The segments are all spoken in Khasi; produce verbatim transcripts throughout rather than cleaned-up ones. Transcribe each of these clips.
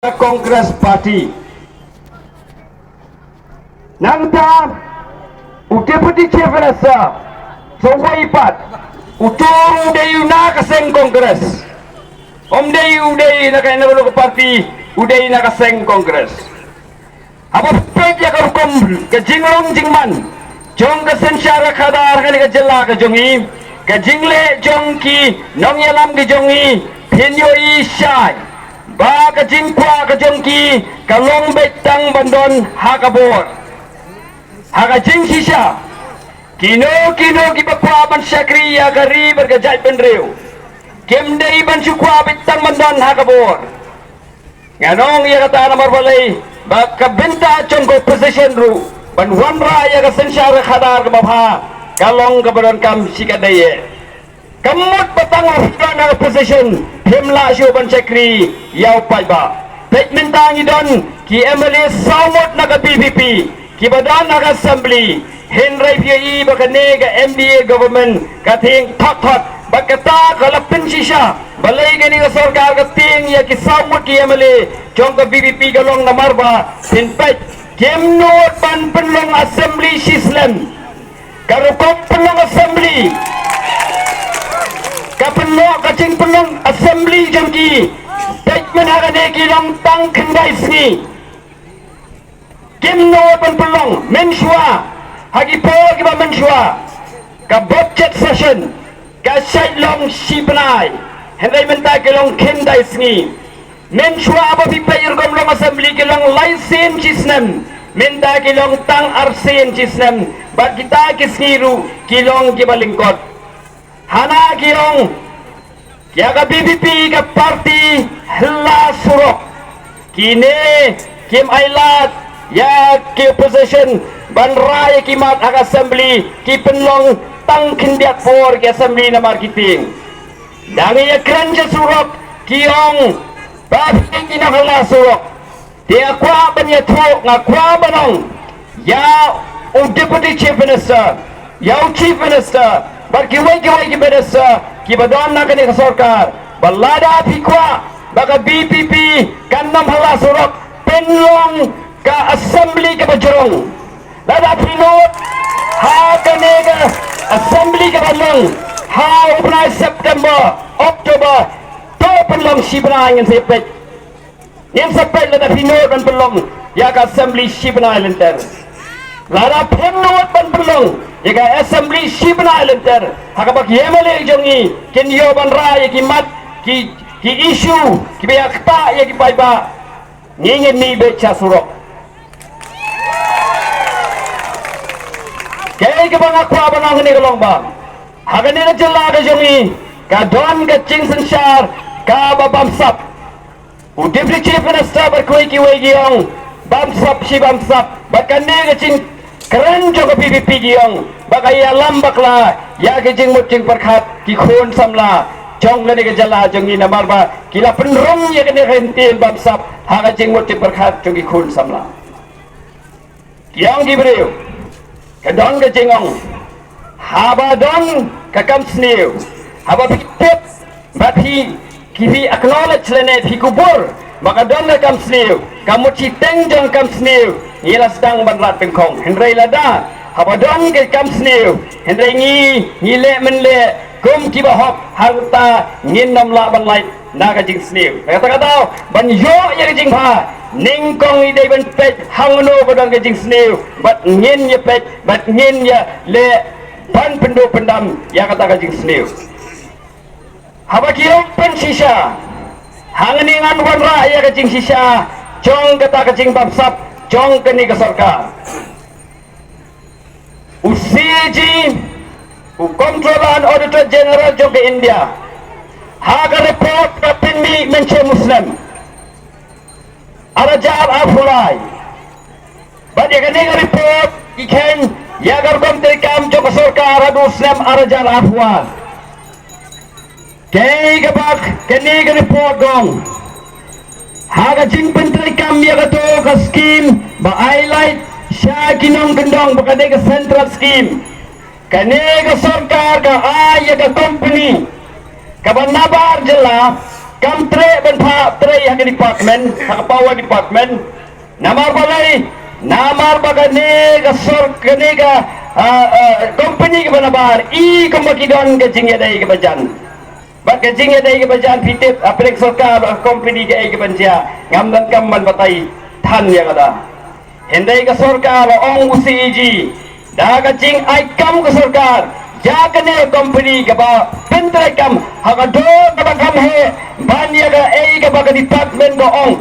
Congress Party. Nangta u Deputy Chief Minister, sa uwei pat, u tur u dei u na ka seng Congress. Um dei u dei na ka, na ka party, u dei na ka seng Congress. Haba peit ïa ka rukom ka jinglong jingman jong ka synshar khadar kane ka jylla ka jong i, ka jingleh jong ki nongïalam ka jong i, phin ïohi shai ba ka jingkwah ka jong ki ka long beit tang ban don ha ka bor. Ha ka jingshisha, kino kino kiba kwah ban shakri ïa ka ri bad ka jaitbynriew, kim dei ban shu kwah beit tang ban don ha ka bor. Ngan ong ïa kata namar balei ba ka bynta jong ka opposition ruh ban wanrah ïa ka synshar khadar kaba bha ka long kaba donkam shikatdei. Ka mut ba tang ha ka opposition phim lah shuh ban shakri ïa u paidbah. Peit mynta ngi don ki M L A saw ngut na ka V P P kiba don ha ka assembly. Hynrei phi ïohi ba kane ka M D A government ka tieng thot thot ba kata ka la pynshisha. Balei kane ka sorkar ka tieng ïa ki saw ngut ki M L A jong ka V P P ka long namar ba phin peit kim nud ban pynlong assembly shisnem. Ka rukom pynlong assembly, ka pynlong, ka jingpynlong assembly jong ki, peit mynta kane ki long tang khyndai sngi. Kim nud ban pynlong mynshuwa, ha ki por kiba mynshuwa ka budget session ka shait long shi bnai, hynrei mynta ki long khyndai sngi. Mynshuwa ba phi peit rukom long assembly ki long lai sien shisnem, mynta ki long tang ar sien shisnem, bad kita ki sngi ruh ki long kiba lyngkot. Hana ki ong ïa ka V P P ka party hylla surok. Kine kim ailad ïa ki opposition ban rah ïa ki mat ha ka assembly, ki pynlong tang khyndiat por ki assembly namar ki tieng. Dang ïakren sha surok ki ong ba phi ki nonghylla surok. Te nga kwah ban ïathuh, nga kwah ban ong ïa u Deputy Chief Minister, ïa u Chief Minister bad kiwei kiwei ki minister kiba don na kane ka sorkar, ba lada phi kwah ba ka V P P kan ym hylla surok, pynlong ka assembly kaba jrong. Lada phi nud ha kane ka assembly kaba long ha u bnai September, October, to pynlong shi bnai, ngin sa peit. Ngin sa peit lada phi nud ban pynlong ïa ka assembly shi bnai lynter. Lada phim nud ban pynlong ïa ka assembly shi bnai lynter, ha kaba ki M L A jong ngi kin ïoh ban rah ïa ki mat, ki, ki issue kiba ïa ktah ïa ki paidbah, ngi ngin mih beit sha surok. Kaei kaba nga kwah ban ong hangne ka long ba ha kane ka jylla ka jong ngi ka don ka jingsynshar kaba bamsap. U Deputy Chief Minister bad kiwei kiwei ki ong bamsap shi bamsap, bad kane ka jingkren jong ka V P P ki ong ba ka ïalam bakla ïa ka jingmut jingpyrkhat ki khun samla jong kane ka jylla jong ngi namar ba ki la pynrung ïa kane ka kyntien bamsap ha ka jingmut jingpyrkhat jong ki khun samla. Ki ong ki briew, ka don ka jingong, haba don ka kam sniew, haba phi tip, ba phi, ki phi acknowledge lane phi kubur ba ka don ka kam sniew, ka mut shiteng jong ka kam sniew ngi la sdang ban rat tyngkhong. Hynrei lada haba don ka kam sniew hynrei ngi, ngi leh mynleh kum kiba hok, hangta ngin ym lah ban lait na ka jingsniew. Kata ka daw ban ïoh ïa ka jingbha, nyngkong ngi dei ban peit hangno ka don ka jingsniew bad ngin ïa peit bad ngin ïa leh ban pynduh pyndam ïa kata ka jingsniew. Haba ki ong pynshisha, hangne ngan wanrah ïa ka jingshisha jong kata ka jingbamsap jong kane ka sorkar. U C A G, u Comptroller and Auditor General jong ka India, ha ka report ka pynmih mynshem u snem ar hajar arphew lai. Bad ïa kane ka report i kheiñ ïa ka rukom treikam jong ka sorkar haduh u snem ar hajar arphew ar. Kaei kaba kane ka report ka ong, ha ka jingpyntreikam ïa kato ka skim ba ai lait sha ki nongkyndong ba ka dei ka central skim, kane ka sorkar ka ai ïa ka company kaba nabar jylla Kam treh ban phah trei ha ka department, ha ka power department. Namar balei? Namar ba kane ka sor-, kane ka, ah, ah, company kaba nabar, i kumba ki don ka jingïadei kaba jan. Bad ka jingïadei kaba jan phi tip, hapdeng sorkar bad ka company kaei kaban jia, ngam donkam ban batai than ïa kata. Hynrei ka sorkar la ong u C A G, da ka jingai kam ka sorkar ïa kane company kaba pyntreikam ha ka dur kaba kham heh ban ïa kaei kaba ka department ka ong.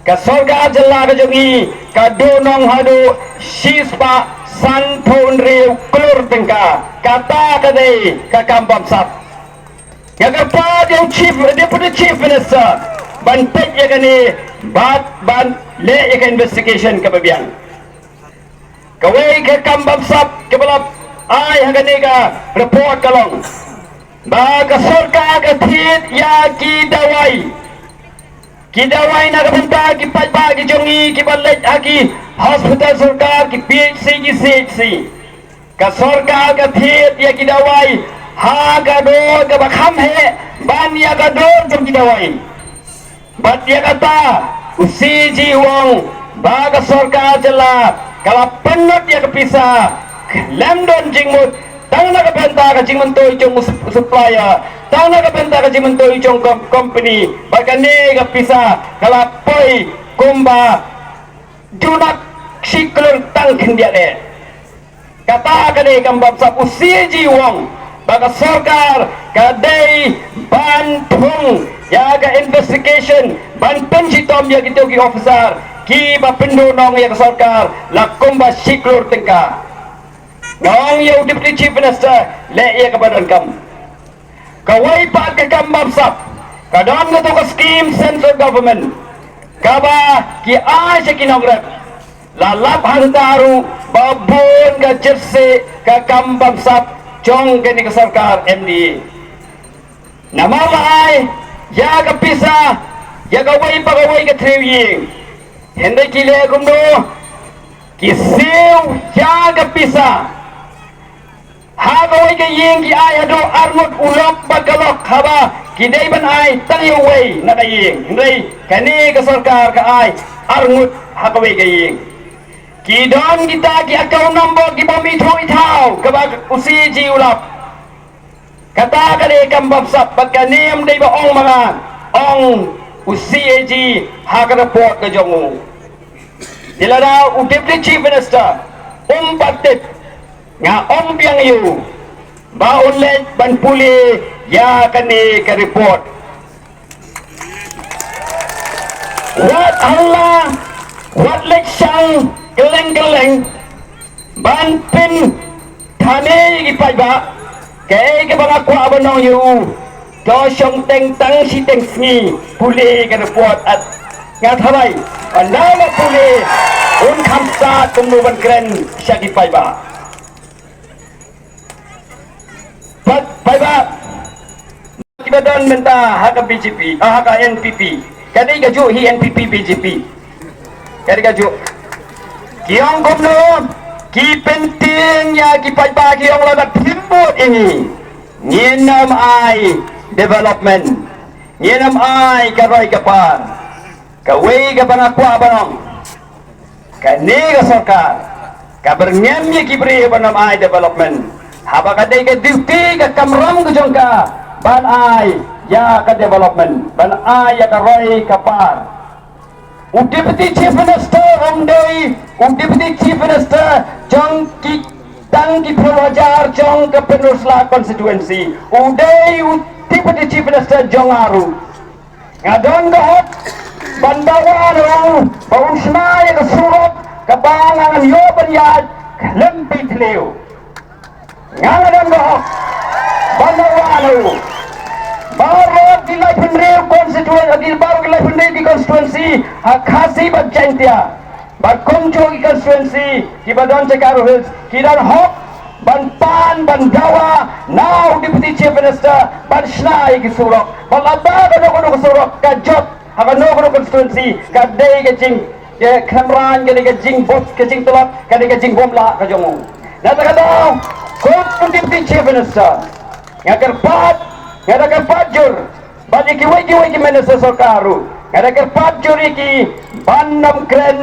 Ka sorkar jylla ka jong ngi ka duh nong haduh shispah sanphew hynriew klur tyngka. Kata ka dei ka kam bamsap. Nga kyrpad ïa u Chief, Deputy Chief Minister ban peit ïa kane bad ban leh ïa ka investigation kaba biang. Kawei ka kam bamsap kaba la ai ha kane ka report ka long ba ka sorkar ka thied ïa ki dawai. Ki dawai na ka bynta ki paidbah ki jong ngi kiba leit ha ki hospital sorkar, ki P H C, ki C H C. Ka sorkar ka thied ïa ki dawai ha ka dur kaba kham heh ban ïa ka dur jong ki dawai. Bad ïa kata u C A G u ong ba ka sorkar jylla ka la pynlut ïa ka pisa khlem don jingmut, tang na ka bynta ka jingmyntoi jong u sup-, supplier, tang na ka bynta ka jingmyntoi jong kom-, company. Bad kane ka pisa ka la poi kumba junak shi klur tang khyndiat eh. Kata ka dei kam bamsap. U C A G u ong ba ka sorkar ka dei ban thung ïa ka investigation, ban pynshitom ïa kito ki officer kiba pynduh nong ïa ka sorkar la kumba shi klur tyngka. Nga ong ïa u Deputy Chief Minister, leh ïa kaba donkam. Kawei pat ka kam bamsap ka don kato ka scheme central government kaba ki ai sha ki nongrep. La lap hangta ruh ba bun ka jyrsieh ka kam bamsap jong kane ka sorkar M D A. Namar la ai ïa ka pisa ïa kawei pa kawei ka thriew ïing. Hynrei ki leh kumno? Ki siew ïa ka pisa. Ha kawei ka ïing ki ai haduh arngut u lok bad ka lok, haba ki dei ban ai tang ïa uwei na ka ïing. Hynrei kane ka sorkar ka ai arngut ha kawei ka ïing. Ki don kita ki account number kiba ym ithuh ithaw kaba u C A G u lap. Kata ka dei kam bamsap bad kane ym dei ba ong ma nga, ong u C A G ha ka report ka jong u. Te lada u Deputy Chief Minister um pat tip, nga ong biang ïa u ba un leit ban pule ïa kane ka report. Wat halla, wat leit shang kylleng kylleng ban pynthame ïa ki paidbah. Kaei kaba nga kwah ban ong ïa u, to shong teng tang shiteng sngi, pule ka report. At nga tharai ynda la pule un kham stad kumno ban kren sha ki paidbah. Pat paidbah kiba don mynta ha ka B J P, ah, ha ka N P P. Ka dei kajuh hi N P P B J P. Ka dei kajuh. Ki ong kumno, ki pyntieng ïa ki paidbah, ki ong lada phim bud ïa ngi, ngin ym ai development, ngin ym ai ka roi ka par. Kawei kaba nga kwah ban ong, kane ka sorkar ka byrngem ïa ki briew ban ym ai development, haba ka dei ka duty, ka kamram ka jong ka ban ai ïa ka development, ban ai ïa ka roi ka par. U Deputy Chief Minister um dei u Deputy Chief Minister jong ki tang ki phew hajar jong ka Pynursla constituency. U dei u Deputy Chief Minister jong nga ruh. Nga don ka hok ban dawa na u ba un shna ïa ka surok kaba nga ngan ïoh ban ïaid lem pyntliew. Nga, nga don ka hok ban dawa na u. Baroh ki laiphew constituency, baroh ki laiphew ki constituency ha Khasi bad Jaintia, bad kumjuh ki constituency kiba don sha Garo Hills, ki don hok ban pan, ban dawa na u Deputy Chief Minister ban shna ïa ki surok. Bad lada kano kano ka surok ka jot ha kano kano constituency, ka dei ka jing, ka kynrang, ka dei ka jingbud, ka jingtlot, ka dei ka jingbymlah ka jong u. Na kata ka daw, kum u Deputy Chief Minister, nga kyrpad, nga da kyrpad jur Bad ïa kiwei kiwei ki minister sorkar ruh nga da kyrpad jur ïa ki ban ym kren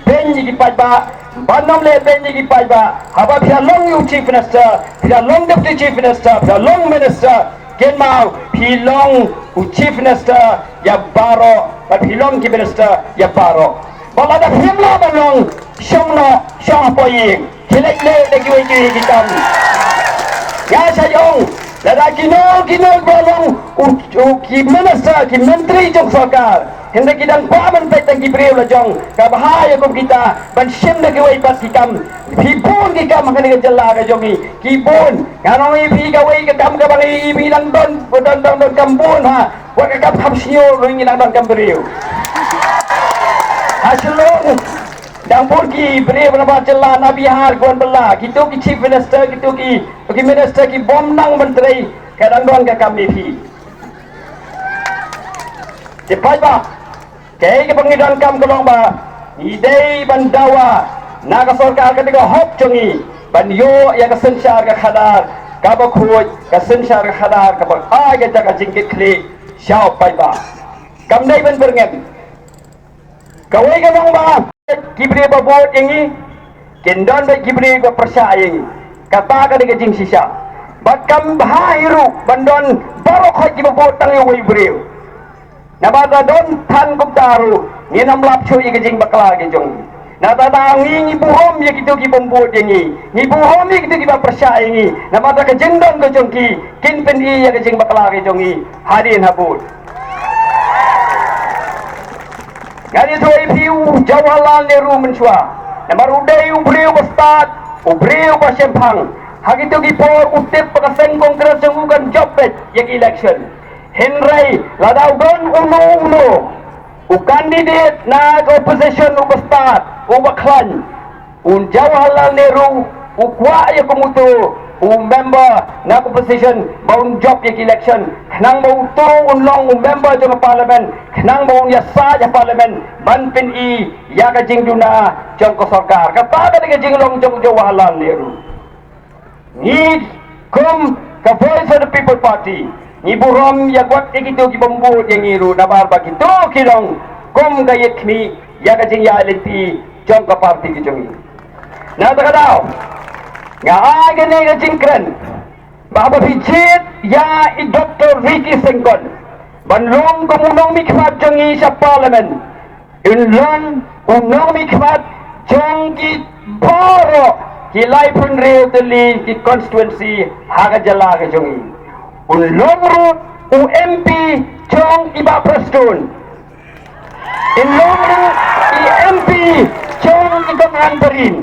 beiñ ïa ki paidbah, ban ym leh beiñ ïa ki paidbah. Haba phi la long u chief minister, phi la long deputy chief minister, phi la long minister, kynmaw phi long u chief minister ïa baroh bad phi long ki minister ïa baroh. Bad lada phim lah ban long, shong noh, shong hapoh ïing. Khie leit leh da kiwei kiwei ki kam. Nga sa ong, lada kino kino ba long u, u ki minister, ki myntri jong sorkar, hynrei ki dang kwah ban peit tang ki briew la jong, ka bha ïa kum kita ban shim da kiwei pat ki kam. Phi bun ki kam ha kane ka jylla ka jong ngi, ki bun. Nga ong ïa phi kawei ka kam kaba ngi, ngi dang don, don, don, don kam bun ha. Wat ka kam kham shngiuh ruh ngi dang don kam briew. Ha Shillong dang bun ki briew na bar jylla, na Bihar, wan bylla, kito ki chief minister, kito ki, ki minister ki bym nang ban trei, ka dang don ka kam ne phi. Te paidbah, kaei kaba ngi donkam ka long ba ngi dei ban dawa na ka sorkar, ka dei ka hok jong ngi ban ïoh ïa ka synshar ka khadar kaba khuid, ka synshar ka khadar kaba ai ka jaka jingkitkhlieh sha u paidbah. Kam dei ban byrngem. Kawei ka long ba ki briew ba vote ïa ngi kin don beit ki briew ba pyrshah ïa ngi. Kata ka dei ka jingshisha. Bad kam bha hi ruh ban don baroh khoit kiba vote tang ïa uwei u briew. Namar lada don than kumta ruh ngin ym lap shuh ïa ka jingbakla ka jong ngi. Nangta ngi, ngi burom ïa kito ki bym vote ïa ngi. Ngi burom ïa kito kiba pyrshah ïa ngi. Namar da ka jingdon ka jong ki kin pyni ïa ka jingbakla ka jong ngi hadien ha vote. Ngan ïathuh ïa phi, u Jawaharlal Nehru mynshuwa, namar u dei u briew ba stad, u briew ba shemphang. Ha kito ki por u tip ba ka seng Congress jong u kan jop beit ïa ka election. Hynrei lada u don uno uno u candidate na ka opposition uba stad, uba khlaiñ, u Jawaharlal Nehru u kwah ïa kum uto u member na ka opposition ba un jop ïa ka election, khnang ba uto un long u member jong ka parliament, khnang ba un ïasaid ha parliament ban pyni ïa ka jingduna jong ka sorkar. Kata ka dei ka jinglong jong u Jawaharlal Nehru. Ngi kum ka Voice of the People Party ngi burom ïa wat ïa kito ki bym vote ïa ngi ruh, namar ba kito ki long kum ka ïit khmih ïa ka jingïaid lynti jong ka party ka jong ngi. Na kata ka daw nga ai kane ka jingkren ba haba phi jied ïa i Doctor Ricky Syngkon ban long kum u nongmihkhmat jong ngi sha parliament, un long u nongmihkhmat jong ki baroh ki laiphew hynriew tylli ki constituency ha ka jylla ka jong ngi. Un long ruh u M P jong i Bah Prestone. Un long ruh i M P jong i Kong Ampareen.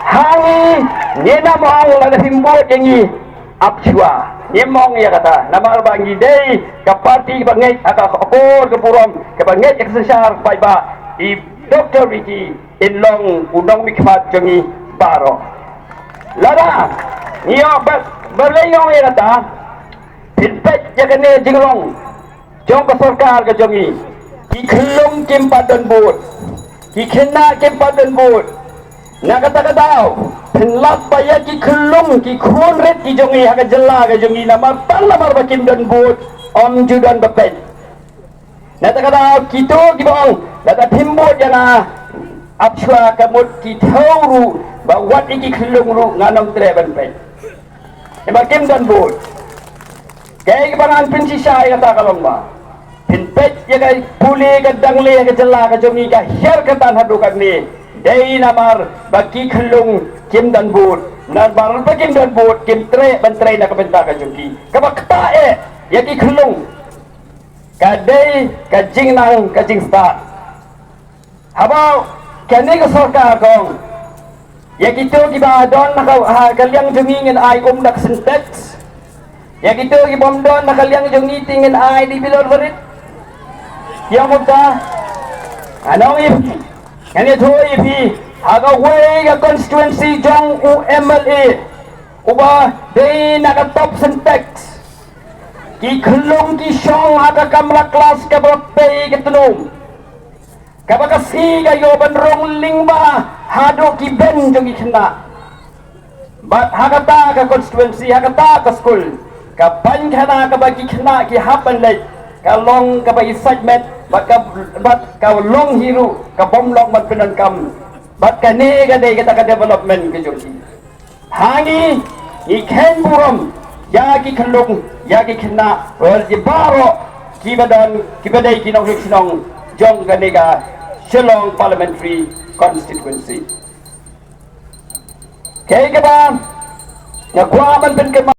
Ha ngi, ngin ym ong lada phim vote ïa ngi, ap shuwa. Ngim ong ïa kata, namar ba ngi dei ka party ba ngeit ha ka akor ka burom, kaba ngeit ha ka synshar paidbah. I Doctor Ricky un long u nongmihkhmat jong ngi baroh. Lada ngi ïoh ba, balei ngi ong ïa kata? Phin peit ïa kane ka jinglong jong ka sorkar ka jong ngi. Ki khyllung kim pat don vote, ki khynnah kim pat don vote. Na kata ka daw phin lap ba ïa ki khyllung ki khun rit ki jong ngi ha ka jylla ka jong ngi, namar tang namar ba kim don vote, ym ju don ba peit. Na kata ka daw kito kiba ong lada phim vote ïa nga, ap shuwa, ka mut ki thew ruh ba wat ïa ki khyllung ruh ngan ym treh ban peit. Namar kim don vote. Kaei kaba ngan pynshisha ïa kata ka long ba phin peit ïa ka pule ka dang leh ha ka jylla ka jong ngi, ka hiar ka tan haduh katne, dei namar ba ki khyllung kim don vote. Namar ba kim don vote kim treh ban trei na ka bynta ka jong ki. Kaba ktah eh ïa ki khyllung ka dei ka jingnang ka jingstad. Haba kane ka sorkar ka ong ïa kito kiba don ha ka, ha ka liang jong ngi ngin ai kum da ka Sintex, ïa kito ki bym don ha ka liang jong ngi te ngin ai da bilor barit. Ïa kumta, ngan ong ïa phi, ngan ïathuh ïa phi, ha kawei ka constituency jong u M L A uba dei na ka top Sintex, ki khyllung ki shong ha ka kamra klas kaba pei ka tnum. Kaba ka sngi ka ïoh ban rung lyngba haduh ki bench jong ki khynnah. Bad ha kata ka constituency, ha kata ka skul, ka bynta kaba ki khynnah ki hap ban leit, ka long kaba i sait met, bad ka, bad ka long hi ruh ka bym long ban pyndonkam, bad kane ka dei kata ka development ka jong ki. Ha ngi, ngi kheiñ burom ïa ki khyllung, ïa ki khynnah, ïa ki baroh kiba don, kiba dei ki nongshong shnong jong kane ka Shillong Parliamentary Constituency. Kaei kaba nga kwah ban pynkynmaw